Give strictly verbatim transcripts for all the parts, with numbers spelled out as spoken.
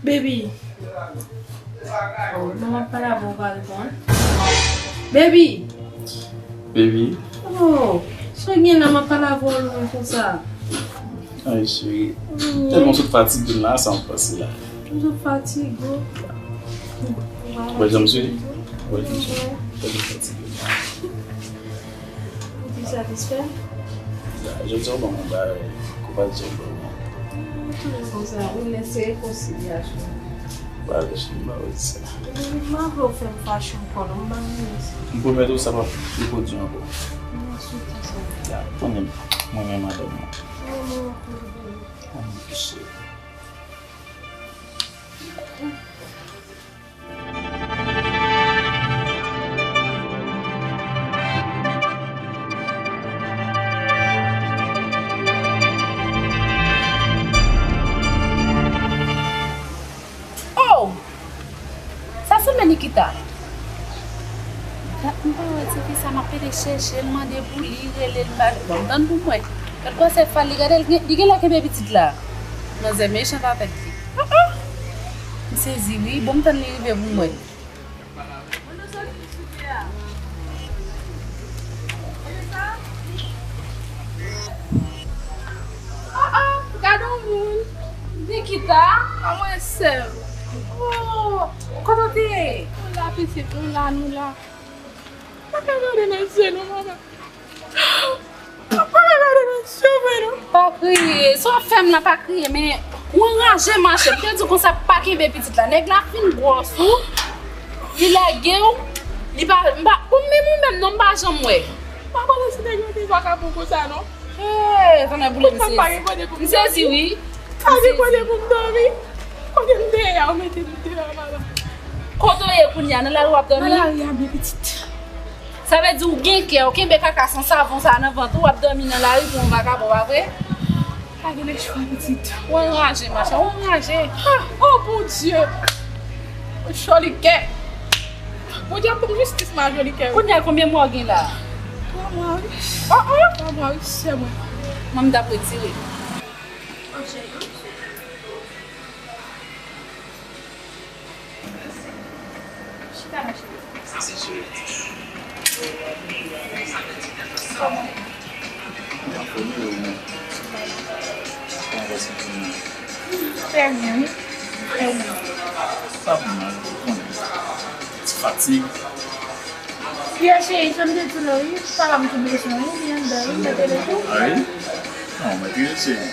Baby. Oh, non, m ap pale avè w, ou pa reponn. Baby! Baby. Oh, sa w gen la, m ap pale avè w lwen konsa. Ay, cheri. Tèlman sot fatige la, sa m pase la. M sot fatige. Ou wè jan m sou li? Ou wè jan m sou li? Tèlman fatige. Ou te satisfè? Jodi a w ban m yon bagay, ou pa t janm ban mwen. Toujou konsa, ou lè se rekonsilyasyon. Bagay, m pa wè sa. M pa vle w fè m fache ankò, non, m pa renmen sa. M pwomèt ou sa p ap repwodui ankò. M sou konsa. Ya, mwen menm, mwen menm madanm mwen. Mwen menm ankò. Mwen menm, cheri. Oh! Sa sanble Nikita. Dat m pa wè tifi sa, m ap pede chèche l, mande pou li, rele l, m pa, bon, m tann pou m wè. Gad gwosè fal li, gade l, li genlè kenbe pitit la. Manzè mechan avèk li. Ah, ah! M sezi wi, bon m tann li rive pou m wè. Ah, ah, gade yon moun. Nikita, a mwen sèl. Oh, kote w te ye? Nou la, pitit, nou la, nou la. Pa ka gade nan je nou, manman. Pa ka gade nan je mwen, non. Pa kriye. Sa w ap fè m la, pa kriye, men ou anraje, machè. M te di w konsa pa kenbe pitit la. Nèg la fin gwòs ou, li lage w, li pa, m pa, bon, menm ou menm, non, m pa janm wè. Pa panse si nèg yo te vakabon konsa, non. Hey, tonnè boule, m sezi. M sezi, wi. Pa gen kote pou m dòmi. Kote m te ye a, ou mete m deyò, manman. Kote w ye kounye a? Nan lari w ap dòmi? Nan lari a, byen pitit. Sa vle di ou gen kè, ou kenbe kaka san savon sa nan vant ou, w ap dòmi nan lari pou yon vakabon, pa vre? Pa gen lechwa, pitit. Ou anraje, machè, ou anraje. Ah, oh, Bondye! Joli kè. Bondye ap ban m jistis, ma joli kè. Kounye a, konbyen mwa w gen la? Twa mwa, wi. Oh, oh! Twa mwa, wi, sè mwen. Mwen, m t ap retire. Chita, ma chérie. Mèsi, cheri. Kòman? Mwen anfòme, ou menm? Kòman w santi w menm? Trè byen, wi. Trè byen. Sa ap mal, ou konnen. Ti fatig. Pierre cheri, jan m te di w la wi, papa m tou bezwen w wi, li anndan wi, mete l tou. A wi? Non, mete l cheri.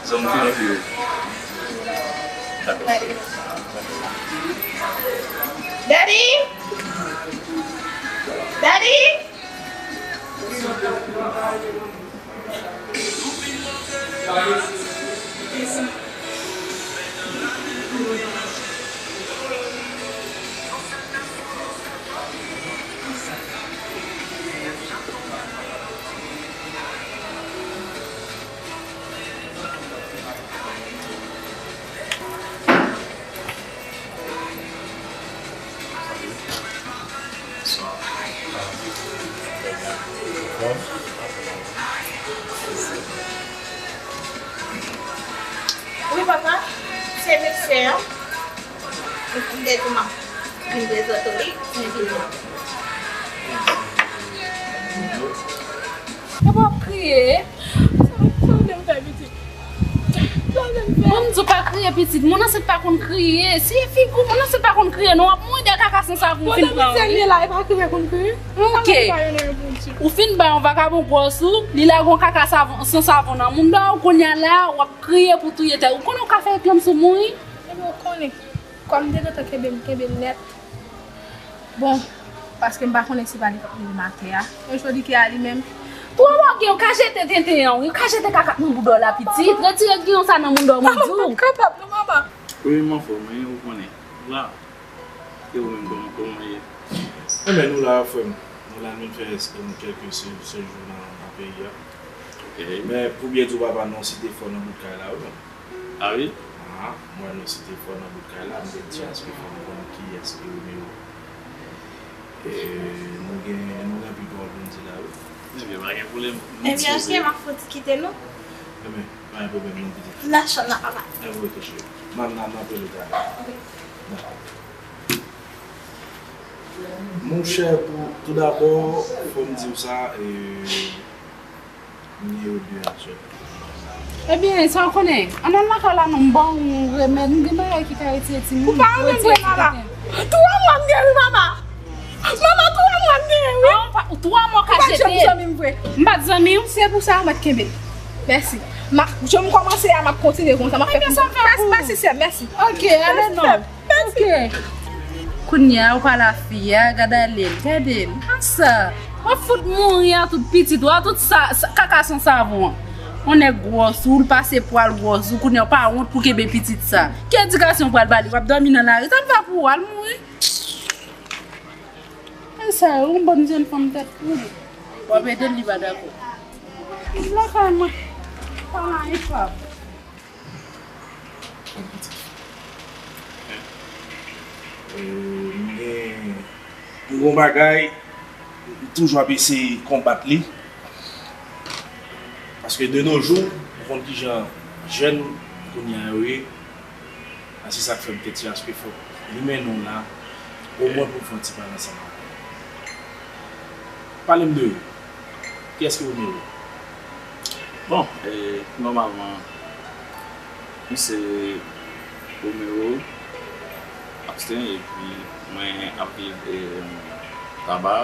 Zanmi ki anvi yo. Dakò. Daddy! Daddy! Wi, papa, se mesye an. M te di w m ap vin prezante w li, men vini. Epi w ap kriye. Sa w vle m fè, pitit? Sa w vle m fè? Mwen, m di w pa kriye, pitit. Moun ansent pa konn kriye. Siye figi w, moun ansent pa konn kriye, non. W ap mouri de kaka san savon, ou fin pran, wi. Bon, nan misye la, e pa kriye konn kriye. Ok. Ou fin bay yon vakabon gwòs ou, li lage yon kaka savon, san savon nan mouda w, kounye a la, w ap kriye pou touye tèt. Ou konnen w ka fè eklanm sou moun, wi. Epi w konnen, kòm m te gentan kenbe, m kenbe nèt. Bon, paske m pa konnen si pa li k ap rive maten a. Men jodi kè a li menm. Twò wògè, ou ka jete tenten an, wi. Ou ka jete kaka nan bouda w la, pitit. Retire giyon sa nan mouda w, mwen di w. Mama, m p ap kapab, non, mama. Wi, m anfòm, wi, ou konnen. La. E ou menm, kòman, kòman w ye? Enben, nou la, frè m. Nou la, nou vin fè, e, kèlke se-, sejou nan, nan peyi a. Ok. Men, pou byen di w, papa, nou site fò nan bout kay la, wi. A wi? Ah, mwen, nou site fò nan bout kay la, m te di aske fò nou konn kiyès ki Romeo. E, nou gen, nou gen pi twòp pou n di la, wi. Ebyen, pa gen pwoblèm. Ebyen, ok, m ap fouti kite nou. Enben, pa gen pwoblèm, non, pitit. Nan chanm nan, papa. Enben, ok, cheri. M ap, m ap, m ap rele w talè. Dakò. Monchè, pou, toudabò, fò m di w sa, e, nimewo de a, sè. Ebyen, sa w konnen, ann al lakay la non, m ba w yon remèd, m gen bagay ki ka retire timoun. Ou pa remèd vre, mama. Twa mwa m gen wi, mama. Mama, twa mwa m gen wi. Ah, ou pa, ou twa mwa ka jete. Ou pa janm zanmi m vre. M pa t zanmi w. Se pou sa, mwen t kenbe l. Mèsi. M ap, jan m kòmanse a, m ap kontinye konsa. M ap fè pou. Mèsi, mèsi, sè, mèsi. Ok, ale non. Ok. Kounye a, ou pa la fi a, gad ale l, gade l. An sa, w ap fout mouri a tout pitit ou a, tout sa, sa, kaka san savon an. On nèg gwòs ou, l pase pwa l gwòs ou, kounye a w pa wont pou kenbe pitit sa. Ki edikasyon w pral ba li? W ap dòmi nan lari, sa m pa pou w, al mouri. An sa, yon bòn jèn fanm tèt poul. W ap ede l, li pa dakò. Lakay mwen, pa la, e pa. Yon pitit fi. E, m gen, m gen yon bagay, m toujou ap eseye konbat li. Paske de nos jours, ou konn kijan jèn kounye a yo ye. A, se sa k fè m te di aske fòk li mennen w la, omwen pou n fè yon ti pale ansanm avè w. Pale m de ou. Kiyès ki Romero? Bon, e, nòmalman, mi se Romero Absten, epi mwen ap viv, e, Taba.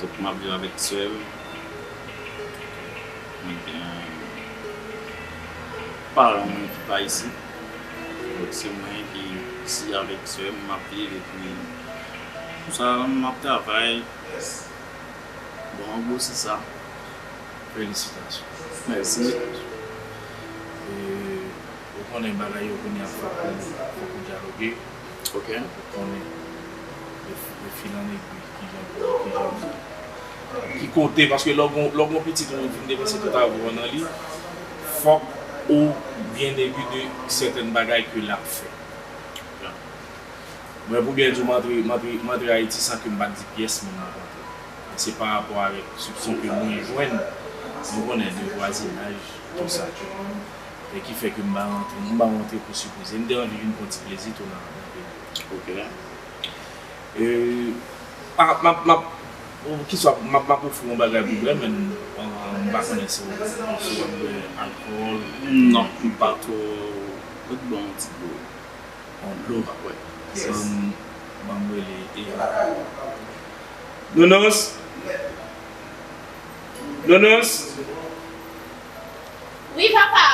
Donk, m ap viv avèk sè m. Mwen gen paran mwen ki pa isit. Donk, se mwen ki isi avèk sè m, m ap viv, epi konsa, m ap travay. Bon, an gwo, se sa. Felisitasyon. Mèsi. E, ou konnen bagay yo kounye a fòk ou, fòk ou dyaloge. Ok. Fòk ou konnen de, de fil an egwi, kijan pou, kijan pou, ki kote, paske lè w gon, lè w gon pitit ou fin depanse tout avan w nan li, fòk ou byen degi de sètèn bagay ke l ap fè. Mwen, pou byen di w, m antre, m antre, m antre Ayiti san ke m pa t di pyès moun m ap antre. Se pa rapò avèk soupson ke mwen jwenn, nou konnen, de vwazinaj, tou sa. E ki fè ke m pa rantre, m pa rantre pou sipriz. E m te anvi vin pran ti plezi tou nan, nan peyi. Ok. E, a, m ap, m ap, kiswa, m ap, m ap ofri yon bagay pou bwè, men, euh, m pa konnen si w, si w ap bwè alkòl. Non, m pa twò, mwen t bon yon ti dlo. Yon dlo. Wi. Ban m, ban m rele Eva. Nounous! Nounous! Wi, papa!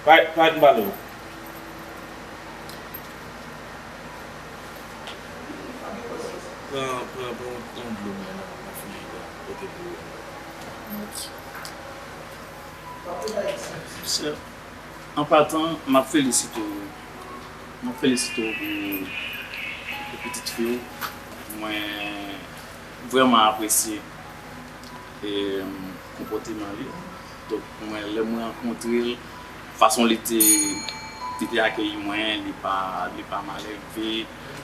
Pale, pale, m pale w. Pran, pran, pran yon dlo mwen nan, nan frijidè a, pote pou ou. Mèsi. An patan, m ap felisite w. M ap felisite w pou, pou pitit fi w. Mwen vrèman apresye, e, konpòteman li. Donk, mwen, lè mwen rankontre l, fason li te, li te akeyi mwen, li pa, li pa malelve,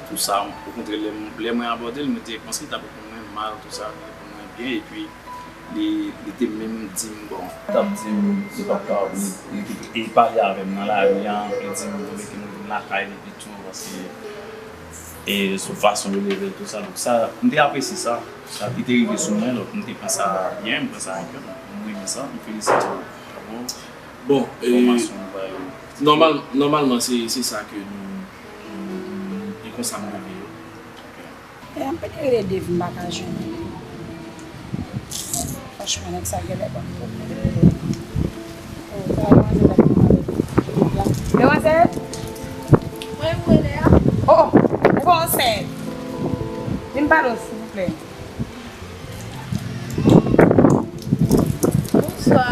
tou sa. Okontrè, lè, lè mwen abòde l, mwen te panse l t ap reponn mwen mal, tou sa, li reponn mwen byen, epi li, li te menm di m, bon. Li t ap di m, li p ap ka, li, li te, li pale avè m nan lari a, li di m, mete mwen vin lakay li pito, paske, e, sou fason yo leve l, tou sa. Donk, sa, m te apresye sa. Sa ki te rive sou mwen, donk, m te pran sa byen, m pran sa ak kè, m renmen sa, m felisite w. Bravo. Bon, e, fòmasyon nou ba yo. Nòmal, nòmalman, se, se sa ke nou, nou, nou, e konsa m leve yo. E, m pete rele Dave, m pa ka jwenn li. Franchman, nèg sa genlè ban m pwoblèm. Oh, sa demwazèl la ki pale. Demwazèl? Mwen, mwen lè a. Oh, oh, ou pa ansent? Vin pale w, silvouplè. Bonswa.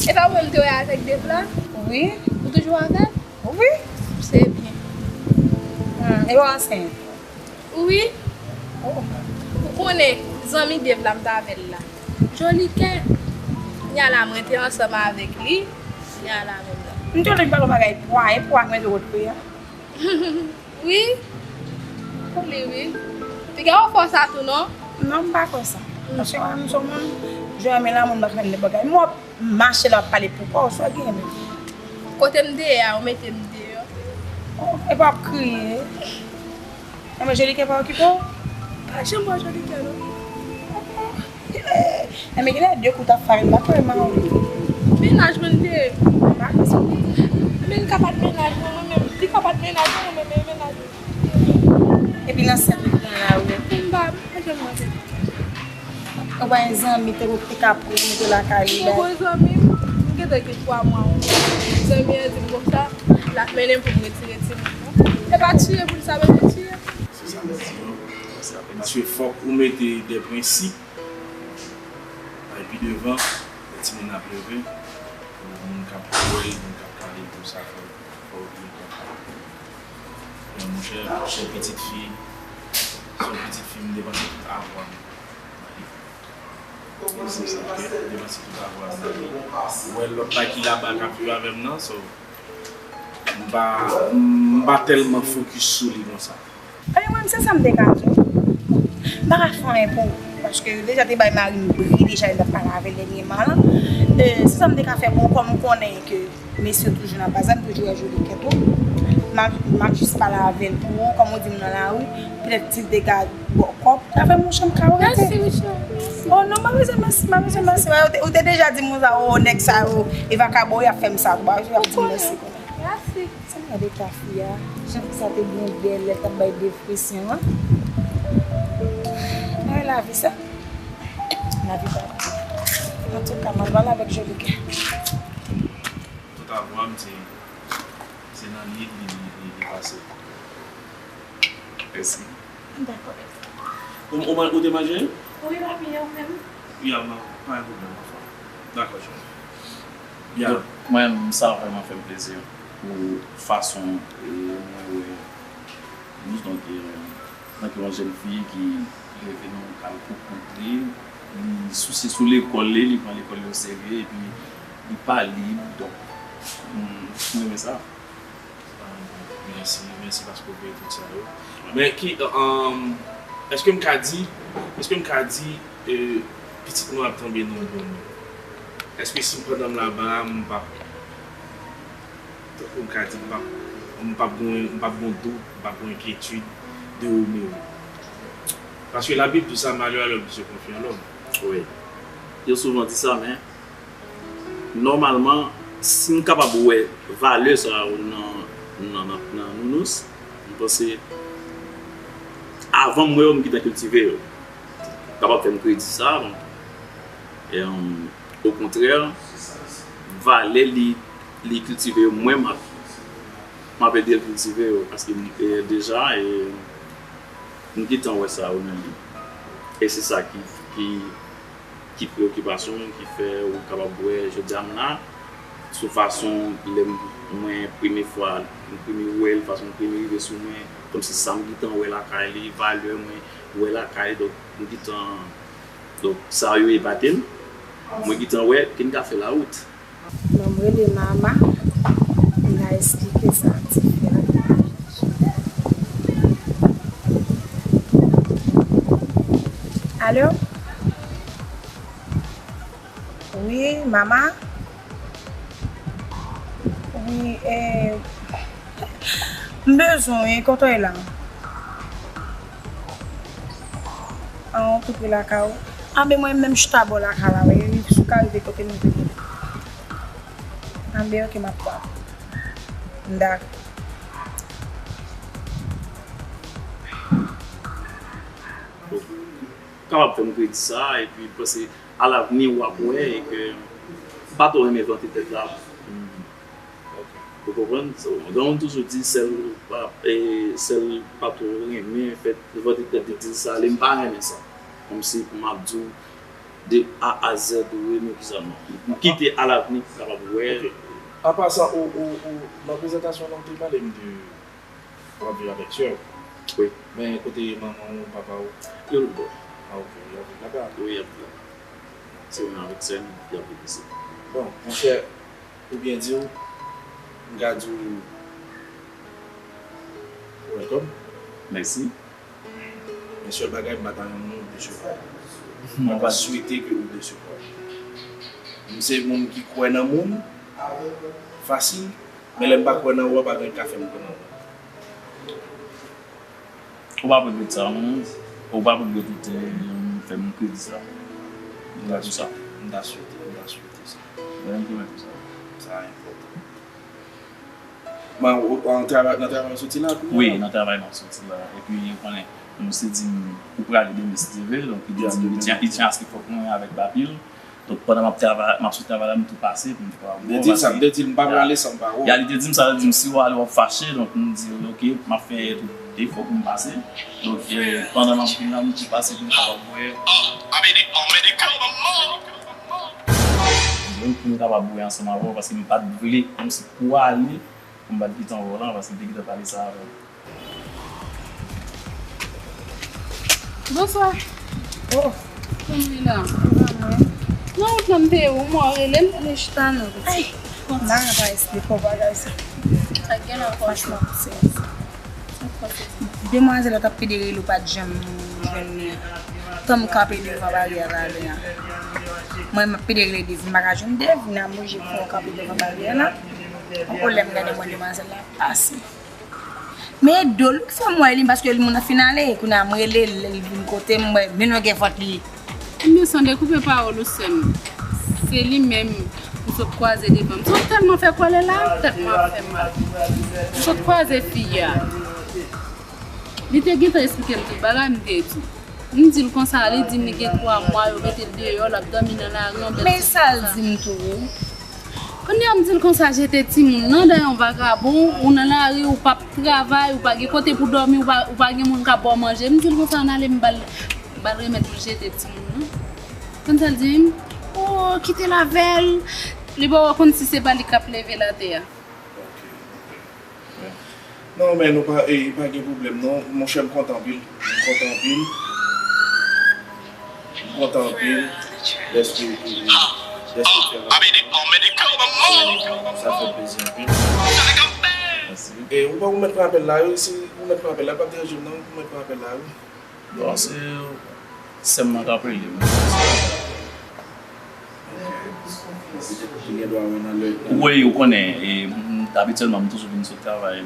E pa ou menm te wè avèk Dave la? Wi. Ou toujou avè l? Wi. Se byen. Hmm, e ou ansent? Wi. Oh. Ou konnen, zanmi Dave la m t avè l la. Joli kè. Kounye a la mwen te ansanm avèk li. Kounye a la menm nan. M te vle pale yon bagay pwa, e pwa mwen te wot pri a. Wi. Pou li, wi. Piga ou fè sa tou, non? Non, m pa kwè sa. Paske mwen menm, m se yon moun, Jan men la, moun pa fè n de bagay. Mwen w ap mache la, w ap pale pou kò w, sa w gen menm? Kote m te ye a, ou mete m deyò. Oh, epa w ap kriye. Enben, Joliken pa okipe w? Pa janm wè Joliken, non. Enben, genlè de kou t ap fè m, m pa kwè m a ou. Mennaj mwen te ye. M pa kwè sa w di. Men li ka pa t mennaj mwen, mwen menm. Li ka pa t mennaj mwen, mwen menm, e mennaj mwen. Epi nan sèt ou pran la, wi. M pa, m pa janm nan sèt. Ou pa gen zanmi tankou ki ka pou mete lakay li? Mwen gen zanmi, m gentan gen twa mwa, wi. Zanmi an di m konsa, l ap mennen m pou m retire timoun nan. E pa tiye moun sa, men pou tiye. Se sa m di yo. Paske fòk ou mete de prensip, epi devan, lè timoun ap leve, pou moun k ap wè l, moun k ap pale, tout sa, fò, fò ou byen konprann. Men monchè, se yon pitit fi, se yon pitit fi, m depanse tout avwa m. Depanse tout avwa m. Wè lòt la ki laba k ap viv avè m nan, so, m pa, m pa tèlman fokis sou li konsa. Ebyen, mwen, se sa m te ka di w. M pa ka fè anyen pou ou, paske yo deja te bay mari m bri deja, lè m t ap pale avè l dènyèman lan. E, se sa m te ka fè pou ou, kòm m konnen ke mesye yo toujou nan baz la, m toujou wè Joliken tou. M ap, m ap jis pale avè l pou ou, kòm ou di m nan lari, petèt si l te ka ba w kòb, avè m yon chanm ka w rete. Mèsi, Michel, mèsi. Oh non, m pa bezwen mèsi, m pa bezwen mèsi. Ou te, ou te deja di m konsa, oh, nèg sa yo, e vakabon, y ap fè m sa tou, y ap di m mèsi. Mèsi. Sa m gade ka fi a, jan fi sa te byen bèl lè l t ap bay depresyon an. Ay, lavi sa. Lavi pa bon. Antouka, m al pale avèk Joliken. Tout avwa m, se, se nan li, li, li, li, li pase. Mèsi. Dakò. Ou, ou, ou te manje? Wi, papi, e ou menm? Ya, m pa gen pwoblèm, anfen. Dakò, cheri. Ya. Donk, mwen, sa vrèman fè m plezi pou fason, e, mwen wè Nous, donk, e, antanke yon jèn fi ki leve nan yon kay pou kont li, li sousye sou lekòl li, li pran lekòl li oserye, epi li pa lib, donk, m, m renmen sa. Ah, mèsi, mèsi paske w veye tout sa yo. Men ki, um, èske m ka di, èske m ka di, e, pitit mwen ap tonbe nan yon bon men? Èske si pandan m laba a, m p ap, tankou m ka di, m p ap, m p ap gen, m p ap gen dout, m p ap gen enkyetid de Romeo? Paske Labib di sa, malheur à l'homme qui se confie en l'homme. Wi. Yo souvan di sa, men nòmalman, si m kapab wè valè sa yo nan, nan, nan, nan Nounous, m panse, avan m wè yo, m gentan kiltive yo. Kapab fè m kredi sa, bon. E, okontrè, valè li, li kiltive yo, mwen, m ap, m ap ede l kiltive yo, paske m, e, deja, e, m gentan wè sa yo nan li. E se sa ki, ki, ki preyokipasyon m, ki fè ou kapab wè jodi a m la, sou fason lè m, mwen premye fwa, m premye wè l, fason l premye rive sou mwen, kòmsi sa m gentan wè lakay li, valè mwen wè lakay li, donk m gentan, donk sa yo epate m, mwen gentan wè ke n ka fè lawout. Bon, m rele Mama, m ka esplike sa ak ti fi a. Alo? Wi, Mama? Wi, e, m bezwen w, wi, kote w ye la? An, ou tou pre lakay ou? Anben, mwen menm chita bò lakay la, wi, si w ka rive kote m vini. Anben, oke, m ap tann. Dakò. Kapab fè m kredi sa, epi m panse alavni w ap wè, e ke m pa twò renmen vante tèt la. Ou konprann? So, gen moun toujou di sèl pa, e, sèl pa twò renmen fè vante tèt li di l sa, li m pa renmen sa. Kòmsi m ap di w de A a Z ou renmen kisa non. M kite alavni pou kapab wè. Apa sa, ou, ou, ou, nan prezantasyon nan ou te pale m de w ap viv avèk sè w. Wi. Men kote manman w, papa w? Yo lòtbò. Ah, ok, y ap viv laba. Wi, y ap viv laba. Se mwen avèk sè m, y ap viv isit. Bon, monchè, pou byen di w, m ka di w welcome. Mèsi. Men sèl bagay, m pa ta renmen w decheval. Mwen pa swete ke ou desevwa. M se moun ki kwè nan moun fasil, men lè m pa kwè nan ou, pa gen ka fè m kwè nan ou. Ou p ap regrèt sa, non. Ou p ap regrèt ou te fè m kredi sa. M ta swete, m ta swete, m ta swete sa. Mwen, m pwomèt ou sa. Sa enpòtan. Mwen, ou, ou, an travay, nan travay w soti la kounye a? Wi, nan travay m ap soti la. Epi, ou konnen, misye di m, ou prale demen si Dye vle, donk, li te di m, li tyen, li tyen aske fòk mwen avèk Papil. Donk, pandan m ap travay, m ap sot travay la, m tou pase pou m te kapab wè w. M te di l sa, m te di l m pa prale san m pa wè w. Ya, li te di m sa, li di m, si w ale, w ap fache, donk, m di l, oke, m ap fè tout efò pou m pase. Donk, eh, pandan m ap vin la, m tou pase pou m kapab wè. Donk, pou m kapab wè ansanm avè w, paske m pa t vle, kòmsi pou w ale, pou m pa t kite anba w la, paske m te gentan pale sa avè w. Bonswa. Oh, Mila. Nan wout lan m te ye, ou mò rele m. Rete chita non, pitit. Ay, m pa ka pa esplike w bagay sa. Sa gen la franchman, se demwazèl la t ap pede rele w, pa t janm jwenn li. Tan m kanpe devan baryè la, la. Mwen, m ap pede rele Dave, m pa ka jwenn Dave, m oblije pou mwen kanpe devan baryè la. Yon pwoblèm, gade mwen demwazèl la pase. Men Edo, li fè m wè li, paske li moun nan fin ale, kounye a m rele l, li vin kote m, mwen, men nou gen vant li. Ebyen, san dekoupe pawòl ou, sè m. Se li menm, m sot kwaze devan m. Sa tèlman fè kòlè la, tèt mwen ap fè m mal. M sot kwaze fi a. Li te gentan esplike m tout bagay, m te di. M di l konsa, li di m li gen twa mwa, yo mete l deyò, l ap dòmi nan lari, yon bèl ti... Men sa l di m tou. Kounye a m di l konsa, jete timoun nan dan yon vagabon, ou nan lari, ou p ap travay, ou pa gen kote pou dòmi, ou pa, ou pa gen moun k ap ba w manje. M di l konsa, ann ale, m ba l, m ba l remèt pou l jete timoun nan. Konn sa l di m? O, kite l avè l. Li pa wè konn si se pa li k ap leve l atè a. Ok, ok. Non, men nou pa, eh, pa gen pwoblèm, non. Monchè, m kontan anpil. M kontan anpil. M kontan anpil. Dèske, eh, eh, dèske fè la. Sa fè plezi anpil. Mèsi. E ou pa pou mèt pran apèl la, wi. Si ou mèt pran apèl la, pa deranje m, non. Ou mèt pran apèl la, wi. Bon, se sè m nan k ap rele m. Wi, ou konnen, e, m, abityèlman, m toujou vin sot travay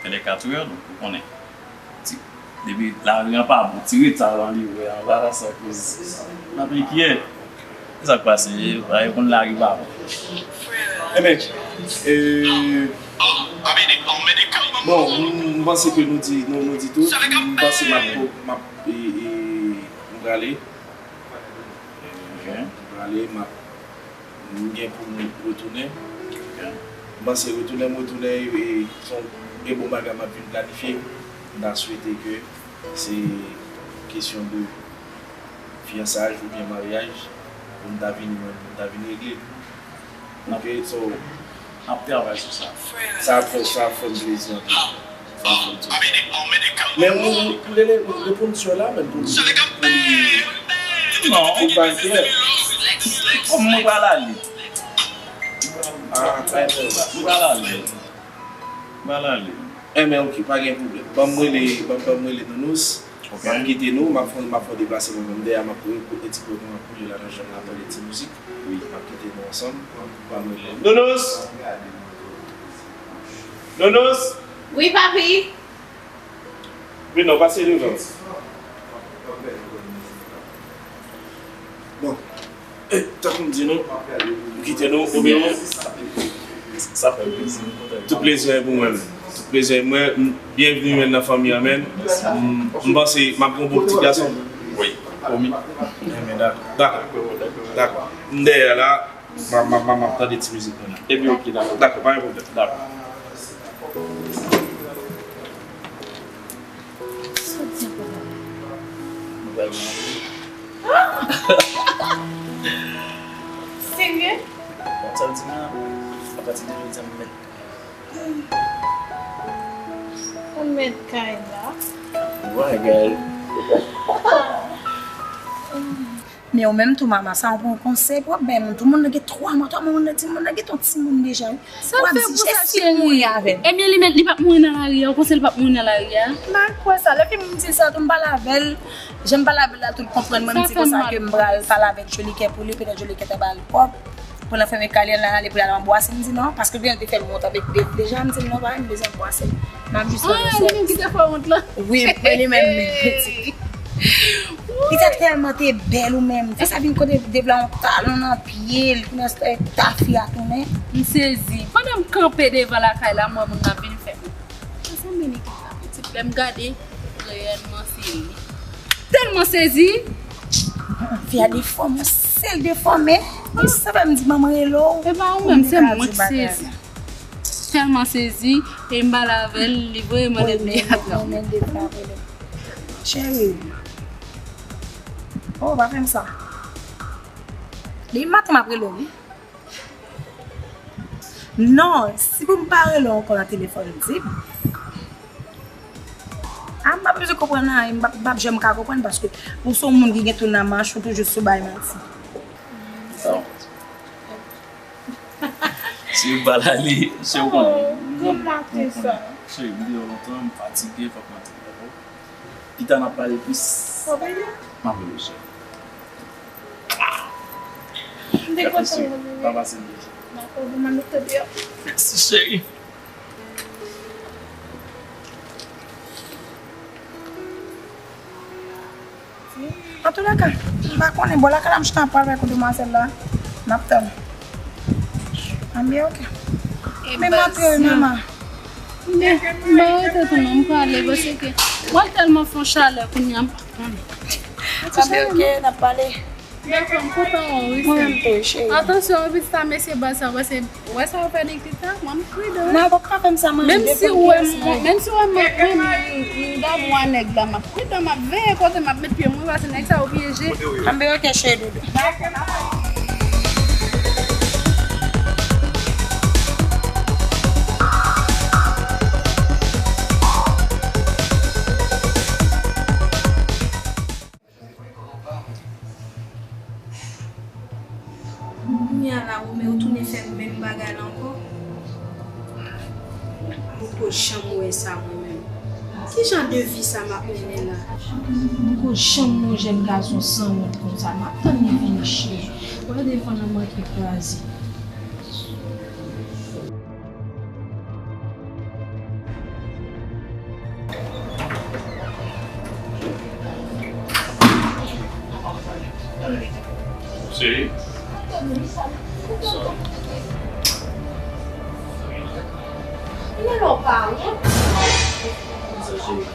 vè lè katrè, donk, ou konnen. Ti, depi lari an pa bon, ti reta lan li wè an, bagay sa koz m ap enkyè. Se sa k pase, bagay konn lari pa bon. Enben, e, bon, m, m panse ke nou di, nou, nou di tout. M panse m ap, m ap, e, e, m prale. Ok. M prale, m ap, m gen pou m retounen. Ok. M panse retounen, m retounen, e, e, se yon, gen bon bagay m ap vin planifye. M ta swete ke se kesyon de fiyansaj oubyen maryaj pou m ta vin, pou m ta vin regle. Ok, so, n ap travay sou sa. Sa ap fè, sa ap fè m plezi anpil. Sa ap fè m plezi. Men ou, ou, ou rele, ou reponn sè la, men pou, pou, non, pou pa enkyè. Kòm mwen pral ale. Ah, mwen pral ale. Mwen pral ale. Enben, ok, pa gen pwoblèm. Ban m rele, ban, ban m rele Nounous. Ok. M ap kite nou, m ap fè, m ap fè deplase mwen menm dèyè, m ap kouri kote ti kote m ap kouri la nan janm la, tande ti mizik. Wi. M ap kite nou ansanm. Ban m rele Nounous! Nounous! Wi, papi. Wi, non, pase devan. Bon. E, tankou m di nou, m kite nou, Romeo. Sa fè m plezi, m kontan. Tout plezi a pou mwen menm. Tout plezi a mwen, m, byenvni menm nan fanmi an menm. M, m panse m ap gen yon bon ti gason. Wi, pwomi. Enben, dakò. Dakò. Dakò. M dèyè la, m ap, m ap, m ap tande ti mizik mwen nan. Epi, ok, dakò. Dakò, pa gen pwoblèm. Dakò. Sa w di ankò la? Mwen pral manje. Serye? Bon, sa l di la, apati de jodi a, m mèt kay la. Ou mèt kay la? Bagay. Men ou menm tou, mama, sa yon konsèy pwòp, men moun, tout moun nan gen twa mwa, twa mwa, moun nan, timoun nan gen yon timoun deja, wi. Sa l fè pou sa, cheri? Emily, men li p ap mouri nan lari a, ou panse li p ap mouri nan lari a? M pa kwè sa, lè fi m di sa, tou m pale avè l, jan m pale avè l la, tou l konprann mwen, m di konsa ke m pral pale avèk Jolikè pou li, petèt Jolikè ta ba l kòb. Pou l fèmen kay li, l ale pou l al anbwase, m di non, paske l te fè l wont avèk Dave deja, m di non, pa, m bezwen anbwase l. M ap jis fè l. Ah, li menm ki te fè wont lan. Wi, men li menm, li te tèlman te bèl ou menm. Fi sa vin kote Dave la yon talon nan pye l, kounye a tafi a tounen. M sezi. Pandan m kanpe devan lakay la, m wè moun nan vin fè m. Sa sanble Nikita, pitit, lè m gade, reyèlman se li. Tèlman sezi. Fi a defòme, yon sèl defòme. Li sa fè m di manman rele w. E pa ou menm, se mwen ki sezi. Tèlman sezi, e m pale avè l, li voye mwen lèt li a. Cheri. Oh, pa fè m sa. Depi maten m ap rele w, wi. Non, si pou m pa rele w ankò nan telefòn, di m. Ah, m pa bezwen konprann anyen, m p ap, m p ap janm ka konprann paske ou se yon moun ki gen tou nan mach, ou toujou sou bay manti. Bon. Si yo pa la li, se ou konnen. Oh, granm maten sa. Cheri, m deyò lontan, m fatige, fòk m antre, dakò? Pita n ap pale plis. Ou vini? M ap vini, cheri. M te kontan wè w. Pa pase m deja. Dakò, bon, m annik tande w. Mèsi, cheri. Antoulèka, m pa konnen, bò lakay la m chita ap pale avèk demwazèl la. M ap tann. Anben, oke. Men m antre wi, mama. Anben, m pa rete tou non, m prale, paske mwen tèlman fè yon chalè kounye a, m pa konnen. Anben, oke, n ap pale. Dakò, m kontan wè w wi, sè m. Mwen menm tou, cheri. Atansyon wi, pitit a, mesye baz sa, paske ou wè sa yo fè Nikita, mwen m pridan. Non, ou pap ka fè m sa, manmi. Menm si ou wè m, menm si ou wè m, mwen, m, m damou a nèg la, m ap pridan, m ap veye kote m ap met pye m wi, paske nèg sa yo pyeje. Anben, oke, cheri doudou. Dakò, n ap pale. Kounye a la, Romeo tounen fè m menm bagay la ankò. M poko janm wè sa, mwen menm. Ki jan de vi sa m ap mennen la? M poko janm wè yon jèn gason sanwont konsa. M ap tann li vini, cheri. Wè devan nan manke kraze. Cheri. Bonswa. Mwen lè w pa wont. Bonswa, cheri.